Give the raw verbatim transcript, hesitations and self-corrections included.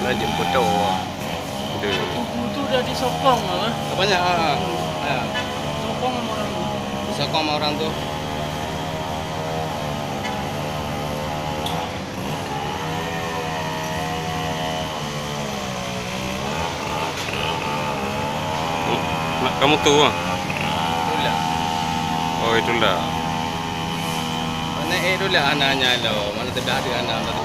Jeuet peutoe. Deh. Buku tu dah disokong lah. Apanya? Ha, ha. Ha. Sokong sama orang tu. Disokong sama orang tu. Nak kamu tu, ah? Itulah. Oh, itulah. Mana eh, itulah anak-anak lo. Mana tedah ada anak.